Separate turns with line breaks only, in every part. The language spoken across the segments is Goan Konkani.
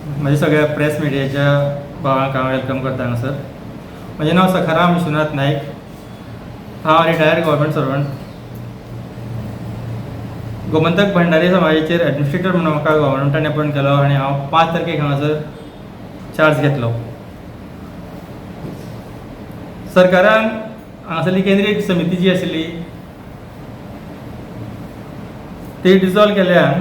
म्हज्या सगळ्या प्रेस मिडियाच्या भावांक हांव welcome करता हांगासर. म्हजें नांव सखाराम विश्वनाथ नायक. हांव retired government servant. Gomantak Bhandari समाजाचेर एडमिनिस्ट्रेटर म्हणून म्हाका गव्हर्मेंटान अपॉयंट केलो आनी हांव 5 तारखेक हांगासर चार्ज घेतलो. सरकारान हांगासरली केंद्रीय समिती जी आशिल्ली ती डिजॉल्व केल्यान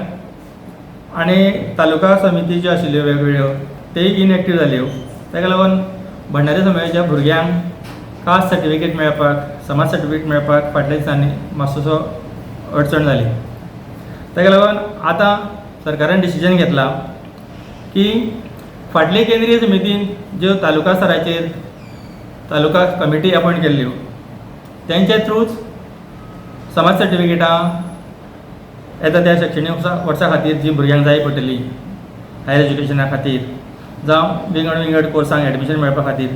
आनी तालुका समिती ज्यो आशिल्ल्यो वेगवेगळ्यो तेय इनएक्टीव जाल्यो. ताका लागून भंडारी समाजाच्या भुरग्यांक कास्ट सर्टिफिकेट मेळपाक, समाज सर्टिफिकेट मेळपाक फाटल्या दिसांनी मातसोसो अडचण जाली. ताका लागून आतां सरकारान डिसिजन घेतलां की फाटले केंद्रीय समितीन ज्यो तालुका स्तराचेर तालुका कमिटी अपॉयंट केल्ल्यो तेंच्या थ्रूच समाज सर्टिफिकेटां येता त्या शिक्षणीक वर्सा खातीर जी भुरग्यांक जाय पडटली हायर एज्युकेशना खातीर जावं विंगड विंगड कोर्सांक एडमिशन मेळपा खातीर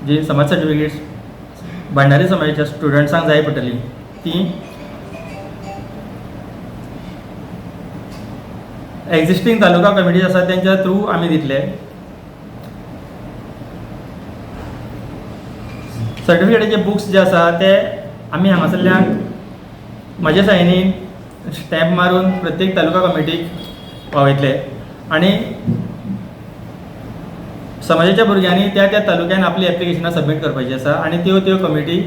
जी समाज सर्टिफिकेट्स भंडारी समाजाच्या स्टुडंट्सांक जाय पडटली ती एक्झिस्टींग तालुका कमिटी आसा तेंच्या थ्रू आमी दितले. सर्टिफिकेटाचे बुक्स जे आसा ते आमी हांगासरल्यान म्हज्या सायनीन स्टॅम्प मारून प्रत्येक तालुका कमिटीक पावयतले आनी समाजाच्या भुरग्यांनी त्या त्या तालुक्यान आपली एप्लिकेशनां सबमीट करपाची आसा आनी त्यो त्यो कमिटी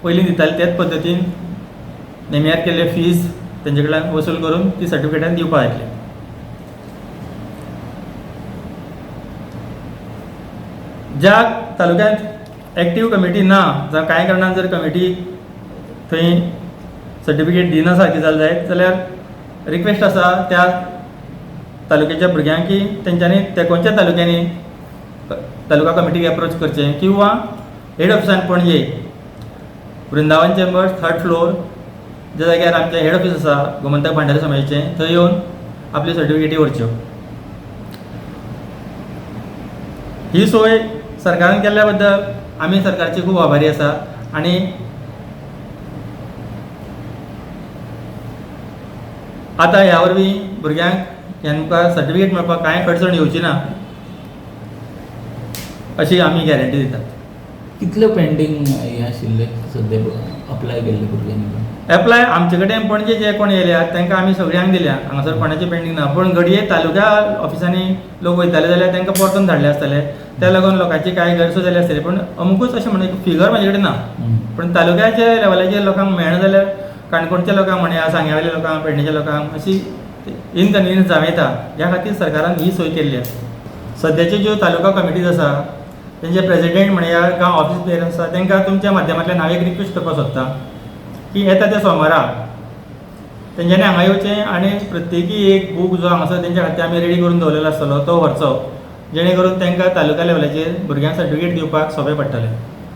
पयलीं दिताले त्याच पद्दतीन नेमियार केल्ले फीज तेंचे कडल्यान वसूल करून ती सर्टिफिकेटां दिवपाक येतली. ज्या तालुक्यांत एक्टीव कमिटी ना जावं कांय कारणान जर कमिटी थंय सर्टिफिकेट दिना सारकी जालें जायत जाल्यार रिक्वेस्ट आसा त्या तालुक्याच्या भुरग्यांक की तेंच्यांनी तेंकोच्या तालुक्यांनी तालुका कमिटीक एप्रोच करचें किंवा हेड ऑफिसान Panaji Vrindavan chambers 3rd floor ज्या जाग्यार आमचें हेड ऑफिस आसा गोमंतक भांडारी समाजाचें थंय येवन आपल्यो सर्टिफिकेटी व्हरच्यो. ही सोय सरकारान केल्ल्या बद्दल आमी सरकारचे खूब आभारी आसा आनी आतां ह्या वरवीं भुरग्यांक ह्या मुखार सर्टिफिकेट मेळपाक कांय अडचण येवची ना अशी आमी गॅरंटी दितात.
कितले पेंडींग हे आशिल्ले सद्या अप्लाय केल्ले भुरग्यांनी?
एप्लाय आमचे कडेन पणजे जे कोण येयल्यात तांकां आमी सगळ्यांक दिल्या, हांगासर कोणाचें पेंडींग ना. पूण घडये तालुका ऑफिसांनी लोक वयताले जाल्यार तांकां परतून धाडले आसतले, त्या लागून लोकांची कांय गैरसोय जाली आसतली. पूण अमुकूच अशें म्हणून फिगर म्हाजे कडेन ना. पूण तालुक्याच्या लेवलाचेर लोकांक मेळना जाल्यार काणकोणच्या लोकांक म्हणया, सांग्यावयल्या लोकांक, पेडणेच्या लोकांक अशी इनकन्विनियन्स जावं येता. ह्या खातीर सरकारान ही सोय केल्ली आसा. सद्याच्यो ज्यो तालुका कमिटीज आसा तेंचे प्रेजिडेंट म्हणया गांव ऑफिस बेर आसा तांकां तुमच्या माध्यमांतल्यान हांव एक रिक्वेस्ट करपाक सोदतां की येता त्या सोमारा तेंच्यांनी हांगा येवचें आनी प्रत्येकी एक बूक जो हांगासर तेंच्या खातीर आमी रेडी करून दवरलेलो आसतलो तो व्हरचो, जेणे करून तांकां तालुका लेवलाचेर भुरग्यांक सर्टिफिकेट दिवपाक सोंपें पडटलें.